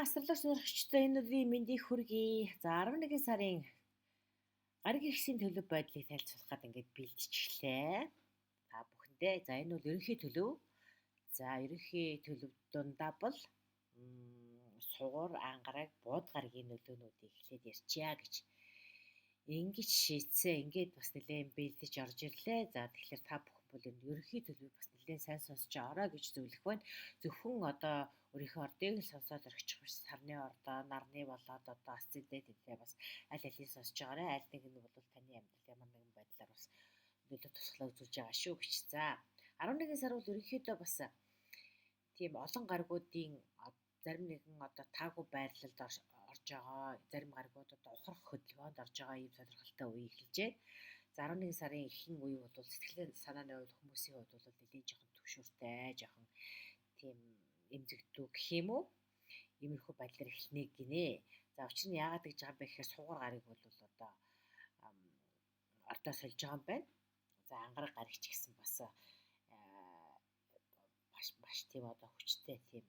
Астрологч сонирхогчдод энэ өдрийн мэндийг хүргэе. За 11 сарын гариг эрхсийн төлөв байдлыг танилцуулахад ингээд бэлтжиглээ. Та бүхэндээ. За энэ бол ерөнхий төлөв. За ерөнхий төлөв дундаа бол сугар, ангараг, бууд гарагийн нөлөөнүүдийг эхлээд ярьчаа гэж ингэж шийдсэн. Ингээд бас нэлээд бэлдэж орж ирлээ. За тэгэхээр та бүхэн бол энэ ерөнхий төлөвийг бас нэлээд сайн сонсож аваарай гэж зөвлөх байна. Зөвхөн одоо өөрийнхөө ордыг л сонсоод орхичих биш, сарны ордоо, нарны болоод одоо асцендент гэдгээ бас аль алийг сонсож байгаарай. Аль нэг нь бол таны амьдрал ямар нэгэн байдлаар бас нөлөө тусгалаа үзүүлж байгаа шүү гэж. За 11 сар бол ерөнхийдөө бас тийм олон гаригуудын зарим нэгэн одоо таагүй байрлалд орж байгаа, зарим гаригууд одоо ухрах хөдөлгөөнд орж байгаа ийм сонирхолтой үе эхэлж байна. За 11 сарын эхэн үе бол сэтгэл санааны хувьд хүмүүсийн хувьд бол нэлээд жоохон түгшүүртэй, жоохон тийм эмзэгдүү гэх юм уу? Иймэрхүү байдлаар эхэлнэ гинэ. За учир нь яагаад гэж байгаа юм бэ гэхээр сугар гариг бол одоо ордоо сольж байгаа юм байна. За ангараг гариг ч гэсэн бас маш тийм одоо хүчтэй тийм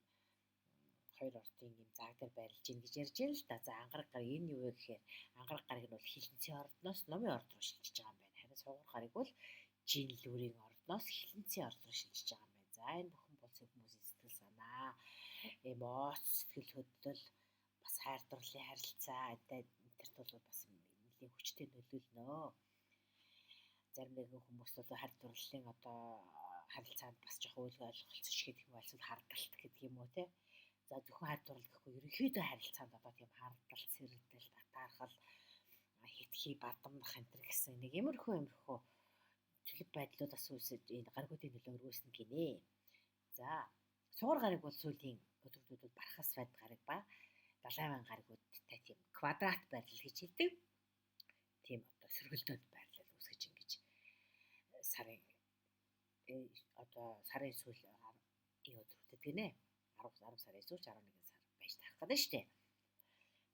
хоёр ордын юм зааг дээр байрлаж ийн гэж ярьж байна л да. За ангараг гариг энэ юу вэ гэхээр ангараг гариг нь бол хилэнцгийн ордноос номын орд руу шилжиж байгаа юм байна. Харин сугар гариг бол жинлүүрийн ордноос хилэнцгийн орд руу шилжиж байгаа юм байна. За энэ бүхэн бол хүмүүсийн сэтгэл санаа, эмоц, сэтгэл хөдлөл, бас хайр дурлалын харилцаа энтерт бол бас нэлийн хүчтэй нөлөөлнө. Зарим нэгэн хүмүүс бол хайр дурлалын одоо харилцаанд бас жоохон үйл ойлголцож гэдэг юм уу, эсвэл хардалт гэдэг юм уу те. За зөвхөн хайр дурлал гэхгүй ерөнхийдөө харилцаанд одоо тийм хардалт, сэрдэл, татаархал, хитгэхий, бадамнах энэ төр гэсэн нэг иймэрхүү төлөв байдлууд бас үүсэж энэ гаригуудын нөлөө өргөөснө гинэ. За сугар гариг бол сүүлийн өдрүүдэд бархас байд гариг ба далайван гаригуудтай тийм квадрат байрлал гэж хэлдэг. Тийм одоо сөргөлдөөнд байрлал үүсгэж ингэж сарын одоо сарын сүүл энэ өдрүүдэд гинэ. 10 сарын сүүлч 11 сар байж таарах гэдэг шүү дээ.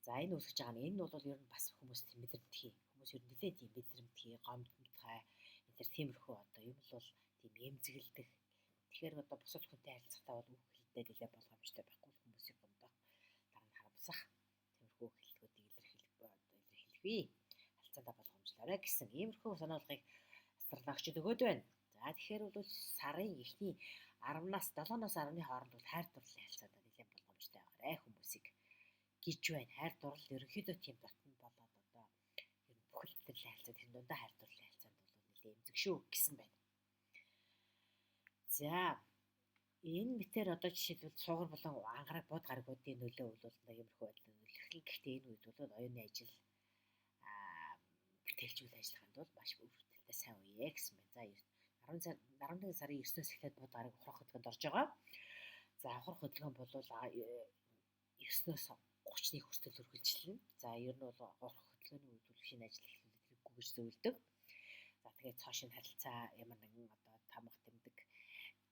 За энэ үүсгэж байгаа нь энэ бол ер нь бас хүмүүс тийм мэдрэмтгий. Хүмүүс ер нь нэлээд тийм мэдрэмтгий, гомдмтгай энэ төр тиймэрхүү одоо юм л бол тийм эмзэгэлдэх. Тэгэхээр одоо бусад хүнтэй харилцахдаа бол үг хэлдээ нэлээд болгоомжтой байхгүй хүмүүсийг гомдох, дараа нь харамсах тиймэрхүү хэллэгүүдийг илэрхийлэх бий. Харилцаандаа болгоомжлоорой гэсэн иймэрхүү сануулгыг астрологчид өгөөд байна. За тэгэхээр бол сарын эхний 10-наас 7-оос 10-ны хооронд бол хайр дурлалын харилцаанд нэлээд болгоомжтой байгаарай хүмүүсийг гэж байна. Хайр дурлал ерөнхийдөө тийм дотн болоод одоо ер нь бүхэл төрлийн харилцаа тэр дундаа хайр дурлалын харилцаанд бол нэлээд эмзэг шүү гэсэн байна. За энэ мэтэр одоо жишээлбэл суугар болон ангараг бод гаригуудын нөлөө бол нэг иймэрхүү байдлаар нөлөөлөх. Гэхдээ энэ үед бол оюуны ажил бүтээлчүүл ажиллагаанд бол маш үр дүнтэй сайн үе гэсэн байна. За 11 сарын 9-өөс эхлээд бод гариг ухрах хөдөлгөөнд орж байгаа. За ухрах хөдөлгөөн бол 9-өөс 30-ны хүртэл үргэлжилнэ. За ер нь бол ухрах хөдөлгөөний үед бол шинэ ажил эхлүүлэх хэрэггүй гэж зөвлөдөг. За тэгээд цоо шинэ харилцаа ямар нэгэн одоо тамга тэмдэг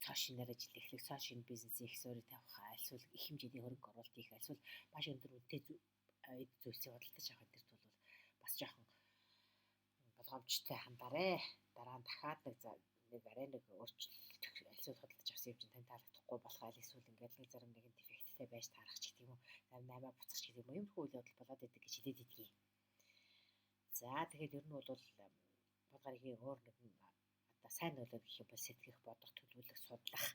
цоо шинээр ажил эхлэх, цоо шинэ бизнесийн их суурийг тавих, альсвал их хэмжээний хөрөнгө оруулалт хийх, альсвал маш өндөр үнэтэй эд зүйлсийг худалдаж авах энэ төр бол бас жоохон болгоомжтой хандаарэ. Дараа нь дахиад нэг арай нэг өөрчлөлт альсвал худалдаж авсан юм чинь тань таалагдахгүй болох аль эсвэл ингээд нэг зарим нэгэн дефекттэй байж таарах ч гэдэг юм уу, зарим 8-аа буцах ч гэдэг юм уу, иймэрхүү үйл явдал болоод идэг гэж хэлээд идэгий. За тэгэхээр ер нь бол бод гаригийн өөр нэгэн одоо сайн нөлөө гэх юм бол сэтгэх, бодох, төлөвлөх, судлах,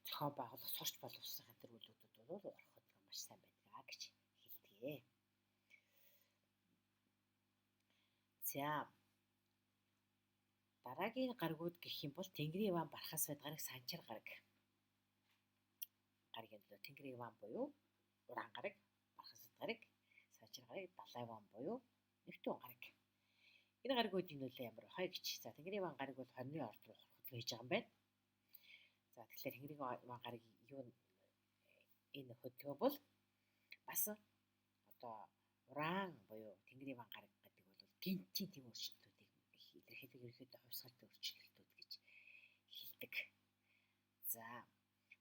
зохион байгуулах, сурч боловсрох энэ төр үйлдэлүүд бол ухрах хөдөлгөөн маш сайн байдаг гэж хэлдэг. За дараагийн гаригууд гэх юм бол Тэнгэрийн Иван бархас байд гариг, санчир гариг. Гаригийн нөлөө Тэнгэрийн Иван буюу уран гариг, бархас байд гариг, санчир гариг, далай Иван буюу Нептун гариг. Энэ гаригуудын нөлөө ямар вэ гэж. За Тэнгэрийн Иван гариг бол 20-ны орд руу хөдөлгөөн хийж байгаа юм байна. За тэгэхээр Тэнгэрийн Иван гариг юу энэ хөдөлгөөн бол бас одоо уран буюу Тэнгэрийн Иван гариг гэдэг бол гинтийн тийм өөрчлөлтүүдийг илэрхийлэх ерөнхийдөө хувьсгалын өөрчлөлтүүд гэж хэлдэг. За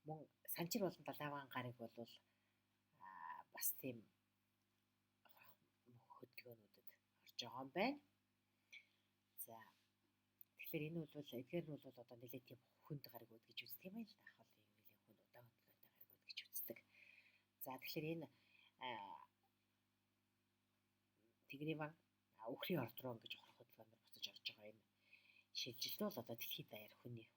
мөн санчир болон далайван гариг бол бас тийм хөдөлгөөнүүдэд орж байгаа юм байна. За тэгэхээр энэ бол эдгээр нь бол одоо нэлээд тийм хүнд гаригууд гэж үздэг юм байна л да. Ахвал ийм нэлээд хүнд удаан хөдөлгөөнтэй гаригууд гэж үздэг. За тэгэхээр энэ Тэнгэрийн ван үхрийн орд руу ингэж ухрах хөдөлгөөнөөр буцаж орж байгаа энэ шилжилт бол одоо дэлхийд даяар хүний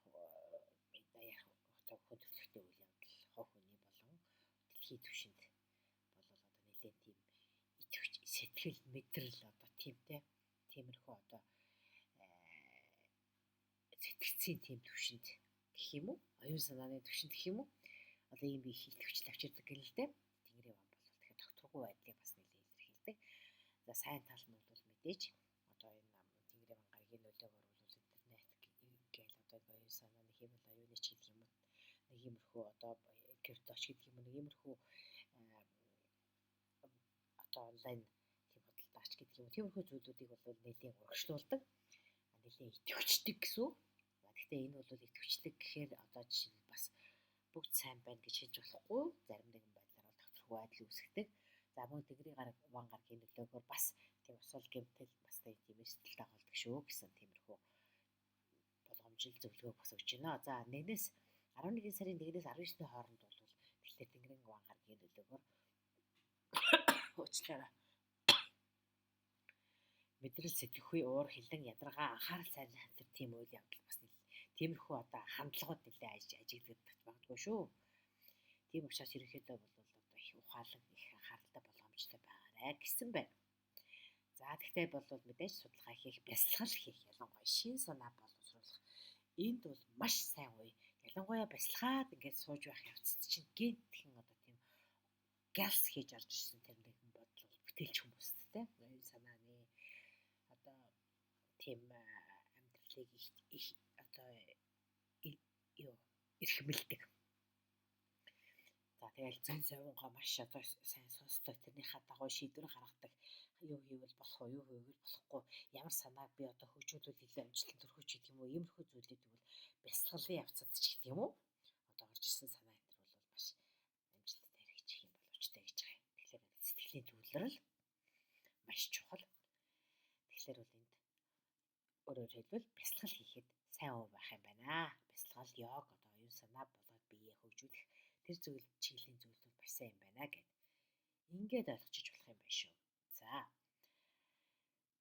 даяар одоо хүн төрөлхтний үйл явдал хов хүний болон дэлхийн түвшинд бол одоо нэлээд тийм идэвхж сэтгэл мэдрэл одоо тиймтэй тиймэрхүү одоо сэтгцийн тийм түвшинд гэх юм уу? Оюун санааны түвшинд гэх юм уу? Одоо ийм их идэвхжил авчирдаг гэнэ л дээ. Тэнгэрийн ван бол тэгэхээр тогтворгүй байдлыг бас нэлээд илэрхийлдэг. За сайн тал нь бол мэдээж одоо энэ Тэнгэрийн ван гарагийн нөлөөгөөр бол интернет гээл одоо оюун санааны хэвэл оюуны ч гэдэг юм уу? Нэг иймэрхүү одоо крипточ гэдэг юм уу? Нэг иймэрхүү одоо онлайн тийм худалдаач гэдэг юм уу? Тиймэрхүү зүйлүүдийг бол нэлээд урагшлуулдаг. Нэлээд идэвхждэг гэсэн үг. Гэхдээ энэ бол идэвхжлэг гэхээр одоо жишээлбэл бас бүгд сайн байна гэж хэлж болохгүй. Зарим нэгэн байдлаар бол тогтворгүй байдал үүсгэдэг. За мөн Тэнгэрийн гараг ван гарагийн нөлөөгөөр бас тийм усул гэмтэл бас тийм эрсдэл дагуулдаг шүү гэсэн тиймэрхүү болгоомжил зөвлөгөө бас өгч байна. За 1-ээс 11 сарын 1-ээс 19-ний хооронд бол тэгэхээр Тэнгэрийн ван гарагийн нөлөөгөөр уучлаарай. Мэдрэл сэтгэхүй уур хилэн ядаргаа анхаарал сайрных энэ тийм үйл явдал бас тиймэрхүү одоо хандлагууд нэлээд ажиглагдах магадгүй шүү. Тийм учраас ерөнхийдөө бол одоо их ухаалаг, их анхааралтай болгоомжтой байгаарай гэсэн байна. За тэгтээ бол мэдээж судалгаа хийх, бясалгал хийх, ялангуяа шин санаа боловсруулах энд бол маш сайн үе. Ялангуяа бясалгаад ингээд сууж байх явцад чинь гэнтхэн одоо тийм галс хийж орж ирсэн тэр нэгэн бодол бол бүтээлч хүмүүст те оюун санааны одоо тийм амьдралыг их одоо юу эрхэмлдэг. За тэгэл зөн совингоо маш одоо сайн сонсдог, тэрнийхээ дагуу шийдвэр гаргадаг. Юу хийвэл болох уу, юу хийвэл болохгүй, ямар санааг би одоо хөгжүүлвэл илүү амжилтанд хүрэх ч гэдэг юм уу, иймэрхүү зүйлүүдийг бол бясалгалын явцад ч гэдэг юм уу. Одоо орж ирсэн санаа энэ төр бол маш амжилттай хэрэгжих юм боломжтой гэж байгаа юм. Тэгэхээр сэтгэлийн төвлөрөл маш чухал. Тэгэхээр бол энд өөрөөр хэлбэл бясалгал хийхэд сайн үе байх юм байна. Бясалгал, йог одоо оюун санаа болоод биеэ хөгжүүлэх тэр зүйл чиглэлийн зүйл бол маш сайн юм байна гэд. Ингээд ойлгочих болох юм байна шүү. За.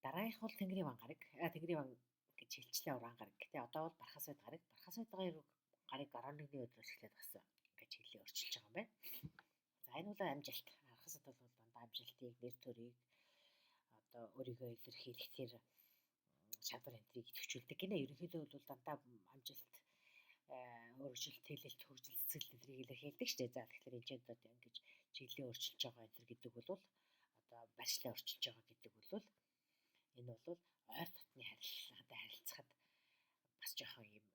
Дараагийнх бол Тэнгэрийн ван гараг. Тэнгэрийн ван гэж хэлчлээ уран гараг. Гэтэ одоо бол Бархасвайд гараг. Бархасвайд гарыг 11-ний өдрөөс эхлээд бас ингээд чиглэлээ өөрчилж байгаа юм байна. За энэ бол амжилт. Бархасвайд бол дандаа амжилтыг, нэр төрийг одоо өөрийгөө илэрхийлэх тэр чадвар энтрийг идэвхжүүлдэг гинэ. Ерөнхийдөө бол дандаа амжилт өөрчлөлт, тэлэлт, хөгжил, цэцгэлт энтрийг илэрхийлдэг шүү дээ. За тэгэхээр энэ ч одоо ингэж чиглэлээ өөрчилж байгаа энтер гэдэг бол одоо барьцлаа өөрчилж байгаа гэдэг бол энэ бол ойр дотны харилцаатай харилцахад бас жоохон юм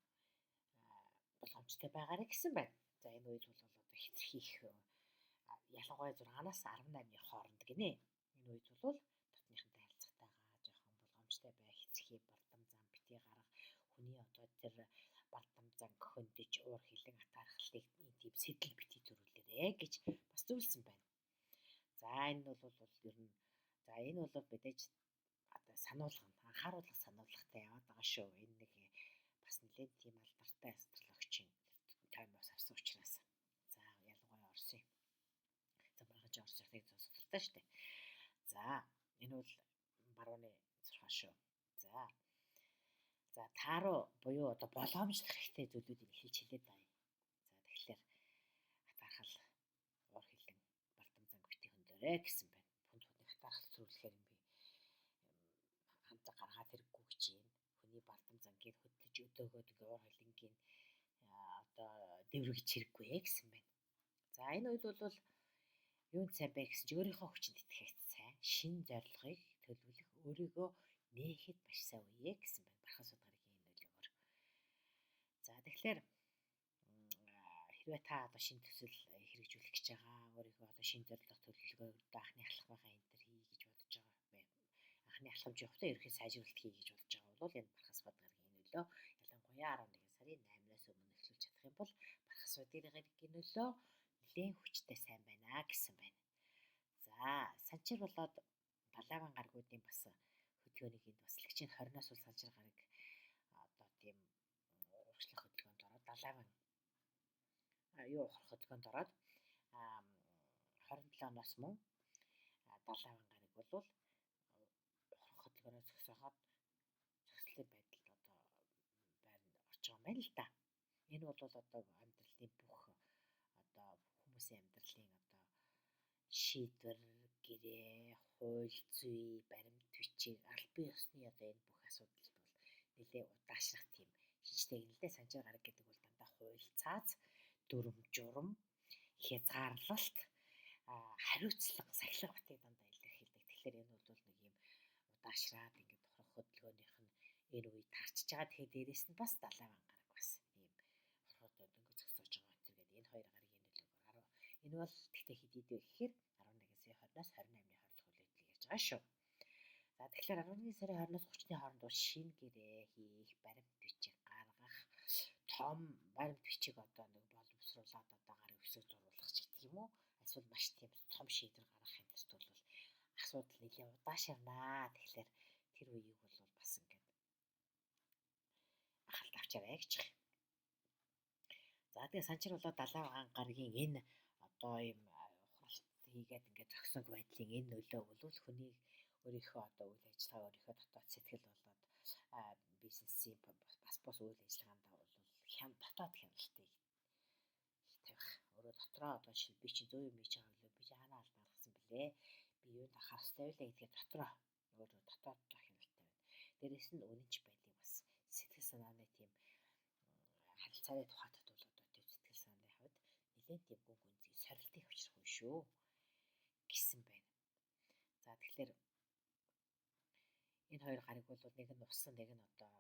боломжтой байгаарэ гэсэн байна. За энэ үед бол одоо хэтэрхий их ялангуяа 6-наас 18-ны хооронд гинэ. Энэ үед бол дотныхонтой харилцахтайгаа жоохон болгоомжтой бай, хэтэрхий бардам зам битгий гарга, хүний одоо тэр бардам зан хөндөж уур хилэн атаархлыг ийм тийм сэтэл битгий төрүүлээрэ гэж бас зөвлөсөн байна. За энэ бол ер нь за энэ бол мэдээж одоо сануулга нь анхааруулга сануулгатай яваад байгаа шүү. Энэ нэг бас нэлээд тийм алдартай астрологчийн таймаас авсан учраас. За ялангуяа Оросын. За маргаж Оросыг судалтай шүү дээ. За энэ бол барууны зурхаа шүү. За. За тааруу буюу одоо боломжлох хэрэгтэй зүйлүүдийг хэлж хэлээд байгаа юм. За тэгэхээр атаархал уур хилэн бардам занг битгий хөндөрэй гэсэн байна. Хүнд хүний атаархал төрүүлэхээр юм би хамтаа гаргаад хэрэггүй гэж юм. Хүний бардам зангийг хөдлөж өдөөгөөд ингээ уур хилэнгийн одоо дэврэгч хэрэггүй гэсэн байна. За энэ үед бол юунд сайн бэ гэсэн чи өөрийнхөө хүчинд итгэх сайн, шин зорилгыг төлөвлөх, өөрийгөө нээхэд маш сайн үе гэсэн байна. Бархас удгаргийн нөлөөгөөр. За тэгэхээр хэрвээ та одоо шин төсөл хэрэгжүүлэх гэж байгаа, өөрийгөө одоо шин зорилго төлөвлөгөө одоо анхны алхмынхаа энэ төр хий гэж бодож байгаа. Анхны алхамж явахдаа ерөнхий сайжруулалт хий гэж бодож байгаа бол энэ Бархас удгаргийн нөлөө ялангуяа 11 сарын 8-наас өмнө эхлүүлж чадах юм бол Бархас удгаргийн нөлөө нэлээд хүчтэй сайн байна гэсэн байна. За санчир болоод Балаван гаргуудын бас хөдөлгөөнийг энд бас лэгчийн 20-наас бол санчир гараг одоо тийм урагшлах хөдөлгөөнд ороод Далаван юу ухрах хөдөлгөөнд ороод 27-оноос мөн Далайн гараг бол ухрах хөдөлгөөнөө зогсооход зогслын байдалд одоо байранд орж байгаа юм байна л да. Энэ бол одоо амьдралын бүх одоо хүмүүсийн амьдралын одоо шийдвэр, гэрээ, хууль зүй, баримт бичиг, албан ёсны одоо энэ бүх асуудалд бол нэлээ удаашрах тийм шинжтэй гэнэ л дээ. Санжир гараг гэдэг бол дандаа хууль цааз, дүрм журам, хязгаарлалт, хариуцлага, сахилга батыг дандаа илэрхийлдэг. Тэгэхээр энэ бол нэг юм удаашраад ингээд ухрах хөдөлгөөнийх нь энэ үе таарчж байгаа. Тэгэхээр дээрэс нь бас далайн гараг бас ийм ухрах хөдөлгөөн зогсоож байгаа энэ төр гэдэг энэ хоёр гарагийн нөлөөгөөр энэ бол тэгтээ хэд вэ гэхээр 11 сарын 20-наас 28-ны хооронд үйл явдлыг ярьж байгаа шүү. За тэгэхээр 11 сарын 20-наас 30-ны хооронд бол шинэ гэрээ хийх, баримт бичиг гаргах, том баримт бичиг одоо нэг боловсруулад одоо гар өсөг зурулах ч гэх юм уу. Эсвэл маш тийм том шийдвэр гаргах энэ төрт бол асуудал нэлээд удаашарнаа. Тэгэхээр тэр үеийг бол бас ингээд анхаарал авчаарай гэж байгаа юм. За тэгээ санчир болоо далайн гарагийн энэ одоо ийм ухралт хийгээд ингээд зогсон байдлын энэ нөлөө бол хүний өөрийнхөө одоо үйл ажиллагаа, өөрийнхөө дотоод сэтгэл болоод бизнесийн бас бус үйл ажиллагаанд бол дотоод хяналтыг их тавих. Өөрөө дотроо одоо жишээл би чинь зөв юм хийж байгаа билүү? Би чинь хаанаа алдаа гаргасан бэлээ? Би юунд анхаарах ёстой вэ гэдгээ дотроо өөрөө дотооддоо хяналттай байна. Дээрээс нь үнэнч байдлыг бас сэтгэл санааны тийм харилцааны тухайтад бол одоо тийм сэтгэл санааны хувьд нэлээд тийм гүн гүнзгий сорилтыг авчрах үе шүү гэсэн байна. За тэгэхээр энэ хоёр гариг бол нэг нь усан, нэг нь одоо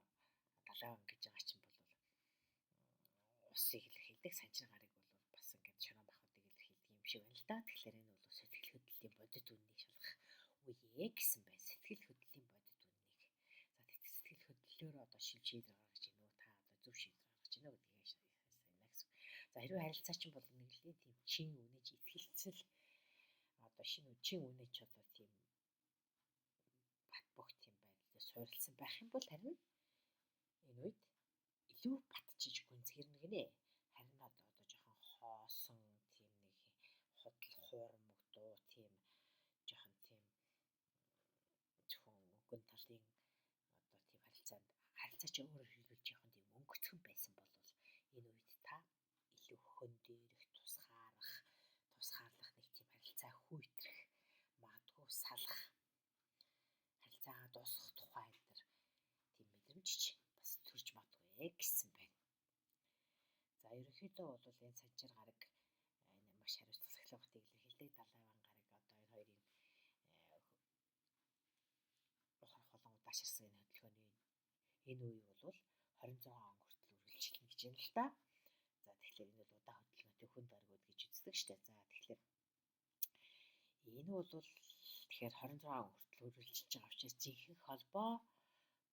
далайн гэж байгаа чинь бол усыг илэрхийлдэг, санчир гариг бол бас ингээд шорон бахуудыг илэрхийлдэг юм шиг байна л да. Тэгэхээр энэ бол сэтгэл хөдлөлийн бодит үннийг шалгах үе гэсэн байна. Сэтгэл хөдлөлийн бодит үннийг. За сэтгэл хөдлөлөөр одоо шил шийдвэр гаргаж гинөө, та одоо зөв шийдвэр гаргаж гинөө гэдгийг сайн гэсэн. За хэрвээ харилцаа чинь бол нэглийн тийм чин үнэж итгэлцэл одоо шинэ чин үнэж одоо тийм бат бөх тийм байдлаар суурилсан байх юм бол харин энэ үед илүү батчиж гүнзгийрнэ гинэ. Харин одоо жоохон хоосон тийм нэг худал хуурмагдуу тийм жоохон тийм зөвхөн өнгөн талын одоо тийм харилцаанд харилцаа чи өөрөөр хэлбэл жоохон тийм өнгөцгөн байсан бол энэ үед та илүү хөн дээрх тусгаарлах нэг тийм харилцаа хүйтрэх магадгүй салах харилцаагаа дуусгах тухай энэ төр тийм мэдрэмж бас төрж магадгүй гэсэн байна. За ерөнхийдөө бол энэ санчир гараг энэ маш хариуцлага сахилгатыг илэрхийлдэг далайн гараг одоо энэ хоёрын ухрах болон удаашрсан энэ хөдөлгөөний энэ үе бол 26 он хүртэл үргэлжилнэ гэж байна л та. За тэгэхээр энэ бол удаан хөдөлгөөнтэй хүнд гаргууд гэж үздэг штэ. За тэгэхээр энэ бол тэгэхээр 26 он хүртэл үргэлжилж байгаа учраас жинхэнэ холбоо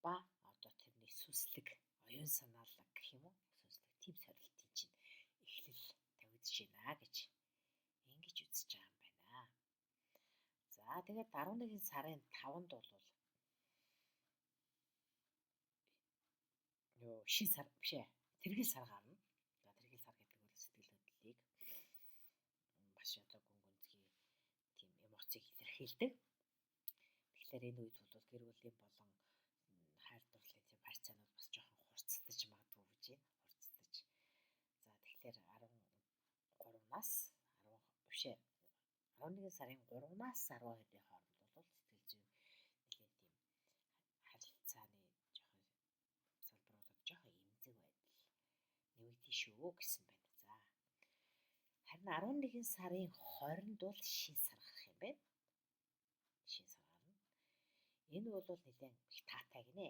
ба одоо тэрний сүнслэг оюун санаалаг гэх юм уу сүнслэг тийм сорилтын чинь эхлэл тавигдж байна гэж ингэж үзэж байгаа юм байна. За тэгээд 11 сарын 5-нд бол юу шин сар биш ээ тэргэл сар гарна. За тэргэл сар гэдэг бол сэтгэл хөдлөлийг маш одоо гүн гүнзгий тийм эмоцийг илэрхийлдэг. Тэгэхээр энэ үед бол гэр бүлийн болон хайр дурлалын тийм харьцаанууд бас жоохон хурцдаж магадгүй гэж байна. Хурцдаж. За тэгэхээр 13-наас 10 биш ээ 11 сарын 3-наас 12-ны хооронд бол сэтгэл зүйн нэлээд тийм харилцааны жоохон салбаруудад жоохон эмзэг байдал нэмэгдэн шүү гэсэн байна. За харин 11 сарын 20-нд бол шин сар гарах юм байна. Шин сар гарна. Энэ бол нэлээд их таатай гинэ.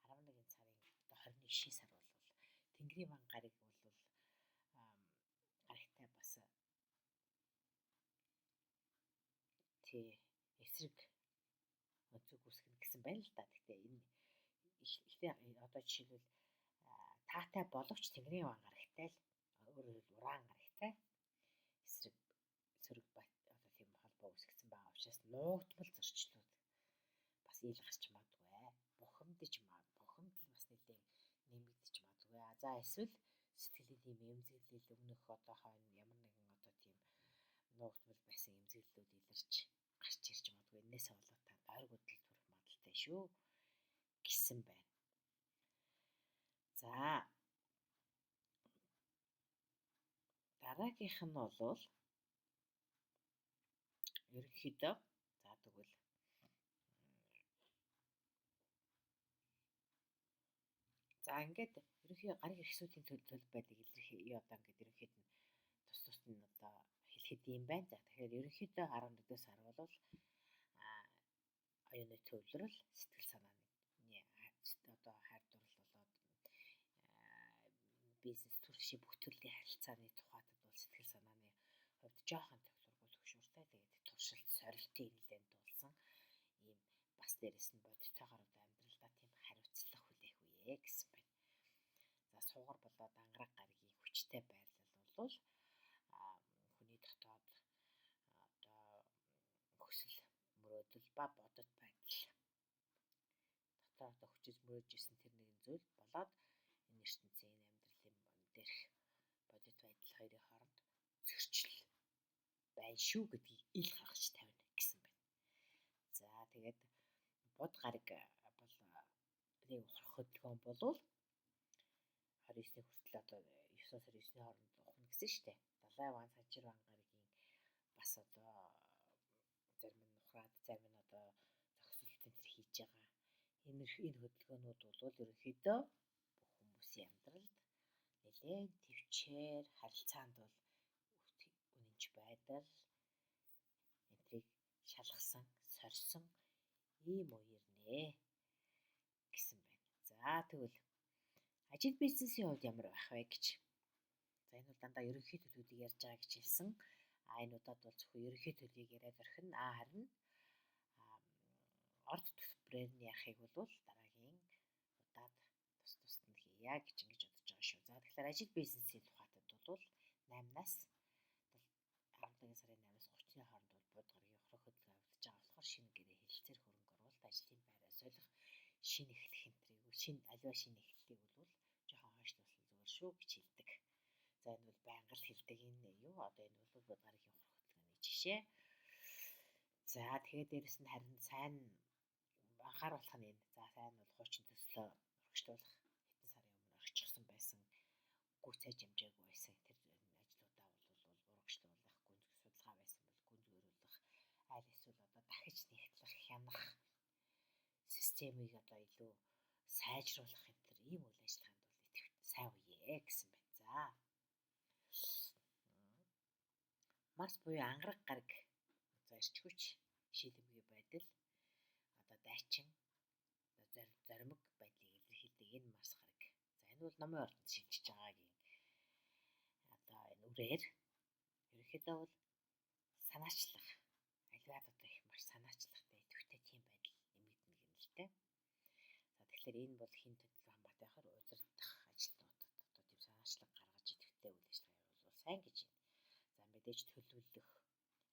11 сарын 21 шин сар бол Тэнгэрийн ван гарыг бол гарагтай бас тий эсрэг өнцөг үүсгэнэ гэсэн байна л да. Гэхдээ энэ ихтэй одоо жишээлбэл таатай боловч Тэнгэрийн ван гарагтай л өөрөөр хэлбэл уран гарагтай эсрэг сөрөг одоо тийм холбоо үүсгэсэн байгаа учраас нуугдмал зөрчлүүд бас ил гарч магадгүй. Бухимдаж магадгүй. Бухимдал бас нэлээд нэмэгдэж магадгүй. За эсвэл сэтгэлийн тийм эмзэглэл өмнөх одоо хойно ямар нэгэн одоо тийм нуугдмал байсан эмзэглэлүүд илэрч гарч ирж магадгүй. байна шүү гэсэн байна. За дараагийнх нь бол ерөнхийдөө за тэгвэл за ингээд ерөнхий гариг эрхсүүдийн төлөв байдлыг илэрхий одоо ингээд ерөнхийд нь тус тус нь одоо хэлэхэд юм байна. За тэгэхээр ерөнхийдөө 11-р сар бол оюуны төвлөрөл, сэтгэл санааны одоо хайр дурлал болоод бизнес төршийн бүх төрлийн харилцааны тухайтад бол сэтгэл санааны хувьд жоохон тохиолдолгүй төгшүүртэй. Тэгээд туршилт, сорилтын нэлээд дуулсан ийм бас дээрэс нь бодтойгоор одоо амьдралдаа тийм хариуцлага хүлээх үе гэсэн байна. За суугар болоод ангараг гарагийн хүчтэй байрлал бол хүний дотоод одоо хүсэл мөрөөдөл ба бодит байдал дотор одоо хүчиж мөрөөж исэн тэр нэгэн зүйл болоод энэ ертөнцийн амьдралын дээрх бодит байдал хоёрын хооронд зөрчил байна шүү гэдгийг ил гаргаж тавина гэсэн байна. За тэгээд бод гараг бол нэг ухрах хөдөлгөөн болвол 29-ний хүртэл одоо 9 сарын 9-ний хооронд ухна гэсэн шүү дээ. Далай ван санчир ван гарагийн бас одоо зарим нь ухраад зарим нь одоо зохицуултын тэр хийж байгаа. Энэ хөдөлгөөнүүд бол ерөнхийдөө бүх хүмүүсийн амьдралд нэлээд төвчээр харилцаанд бол үнэнч байдал энтрийг шалгасан, сорьсон ийм үе ирнэ гэсэн байна. За тэгвэл ажил бизнесийн хувьд ямар байх вэ гэж. За энэ бол дандаа ерөнхий төлөвүүдийг ярьж байгаа гэж хэлсэн. А энэ удаад бол зөвхөн ерөнхий төлөвийг яриад орхино. А харин орд төлбөрөөр нь яахыг бол дараагийн удаад тус тусад нь хийя гэж ингэж бодож байгаа шүү. За тэгэхээр ажил бизнесийн тухайтад бол 8-наас 11 сарын 8-аас 30-ны хооронд бол бод гарагийн ухрах хөдөлгөөн явагдаж байгаа болохоор шинэ гэрээ хэлэлцээр хөрөнгө оруулалт, ажлын байраа солих, шинэ эхлэх энтрийг шинэ аливаа шинэ эхлэлийг бол жоохон хойшлуулсан зүгээр шүү гэж хэлдэг. За энэ бол байнга л хэлдэг энэ юу одоо энэ бол бод гарагийн ухрах хөдөлгөөний жишээ. За тэгээд дээрэс нь харин сайн анхааруулах нь энэ. За сайн бол хуучин төслөө урагшлуулах хэдэн сарын өмнө орхичихсан байсан гүйцээж амжаагүй байсан тэр ажлуудаа бол урагшлуулах, гүнзгий судалгаа байсан бол гүнзгийрүүлэх, аль эсвэл одоо дахиж нэгтлэх, хянах системийг одоо илүү сайжруулах энэ төр ийм үйл ажиллагаанд бол идэвхтэй сайн үе гэсэн байна. За Марс буюу ангараг гараг за эрч хүч шилэмгий байдал одоо дайчин зоримог байдлыг илэрхийлдэг энэ Марс гараг. За энэ бол номын ордонд шилжиж байгаагийн одоо энэ үрээр ерөнхийдөө бол санаачлах аливаад одоо их маш санаачлагтай идэвхтэй тийм байдал нэмэгдэнэ гэнэ л дээ. За тэгэхээр энэ бол хэн төлөв хамаатай байхаар удирдах ажилтнуудад одоо тийм санаачлаг гаргаж идэвхтэй үйл ажиллагаа явуулвал сайн гэж байна. За мэдээж төлөвлөх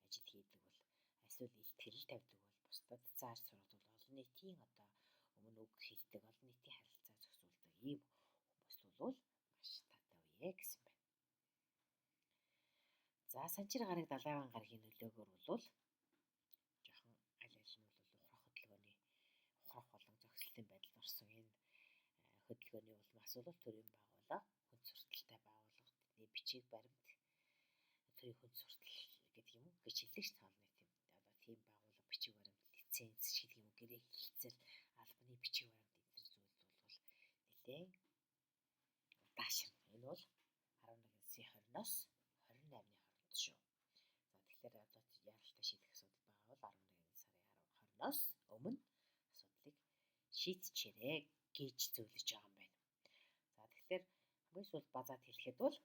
ажил хийдэг бол эсвэл илтгэл тавьдаг бол бусдад зааж сургадаг бол олон нийтийн одоо өмнө үг хэлдэг, олон нийтийн харилцаа зохицуулдаг ийм хүмүүст бол маш таатай үе гэсэн байна. За санчир гараг далайван гарагийн нөлөөгөөр бол жоохон аль аль нь бол ухрах хөдөлгөөний ухрах болон зохицолтын байдалд орсон энэ хөдөлгөөний улмаас бол төрийн байгууллага, хүнд сурталтай байгууллага, тэдний бичиг баримт, төрийн хүнд суртал гэдэг юм уу гэж хэлдэг ш нь олон нийтийн одоо тийм байгууллага бичиг баримт, лиценз гэдэг юм уу, гэрээ хэлэлцэл, албаны бичиг баримт энэ төр зүйлд бол нэлээд удаашрна. Энэ бол 11 сарын 20-оос 28-ны хооронд шүү. За тэгэхээр одоо яралтай шийдэх асуудал байгаа бол 11 сарын 20-оос өмнө асуудлыг шийдчихээрэй гэж зөвлөж байгаа юм байна. За тэгэхээр хамгийн сүүлд базаад хэлэхэд бол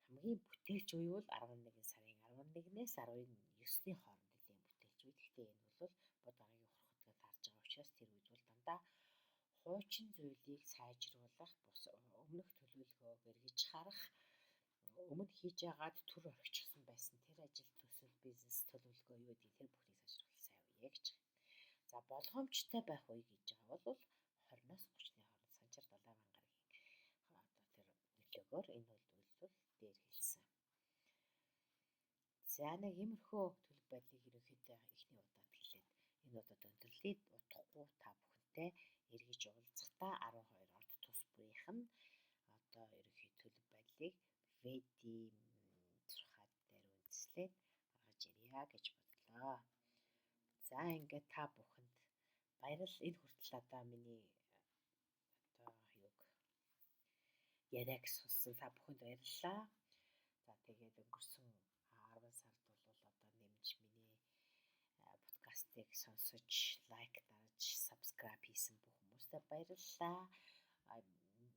хамгийн бүтээлч үе бол 11 сарын 11-ээс 19-ний хооронд нэлийн бүтээлч үе. Гэхдээ энэ бол бод гарагийн ухрах хөдөлгөөн таарж байгаа учраас тэр үед бол дандаа хуучин зүйлийг сайжруулах, өмнөх төлөвлөгөөг эргэж харах, өмнө хийж байгаад төр орхичихсан байсан тэр ажил төсөл, бизнес төлөвлөгөө юу гэдэг тэр бүхнийг сайжруулах сайн үе гэж байгаа. За болгоомжтой байх үе гэж байгаа бол 20-оос 30-ны хооронд санчир далайван гарагийн одоо тэр нөлөөгөөр энэ бол дээр хэлсэн. За нэг иймэрхүү төлөв байдлыг ерөнхийдөө эхний удаад хэлээд Энэ удаад өндөрлөе. Удахгүй та бүхэнтэй эргэж уулзахдаа 12 орд тус бүрийнх нь одоо ерөнхий төлөв байдлыг Ведийн сурхаад дээр үндэслээд гаргаж ирье гэж бодлоо. За ингээд та бүхэнд баярлал. Энэ хүртэл одоо миний одоо юг яриаг сонссон та бүхэнд баярлалаа. За тэгээд өнгөрсөн 10 сард бол одоо нэмж миний подкастыг сонсож, лайк дарж, subscribe хийсэн бүх хүмүүстээ баярлалаа.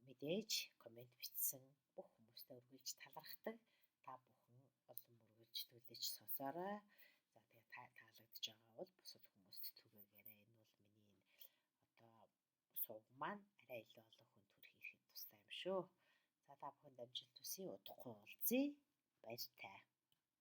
Мэдээж комент бичсэн бүх хүмүүстээ үргэлж талархдаг. Та бүхэн олон үргэлжлүүлж сонсоорой. За тэгээ таалагдж байгаа бол бусад хүмүүст түгээгээрэй. Энэ бол миний энэ одоо сувг маань арай илүү олон хүнд хүрэх ирэхэд тустай юм шүү. За та бүхэнд амжилт хүсье. Удахгүй уулзъя. Баяртай.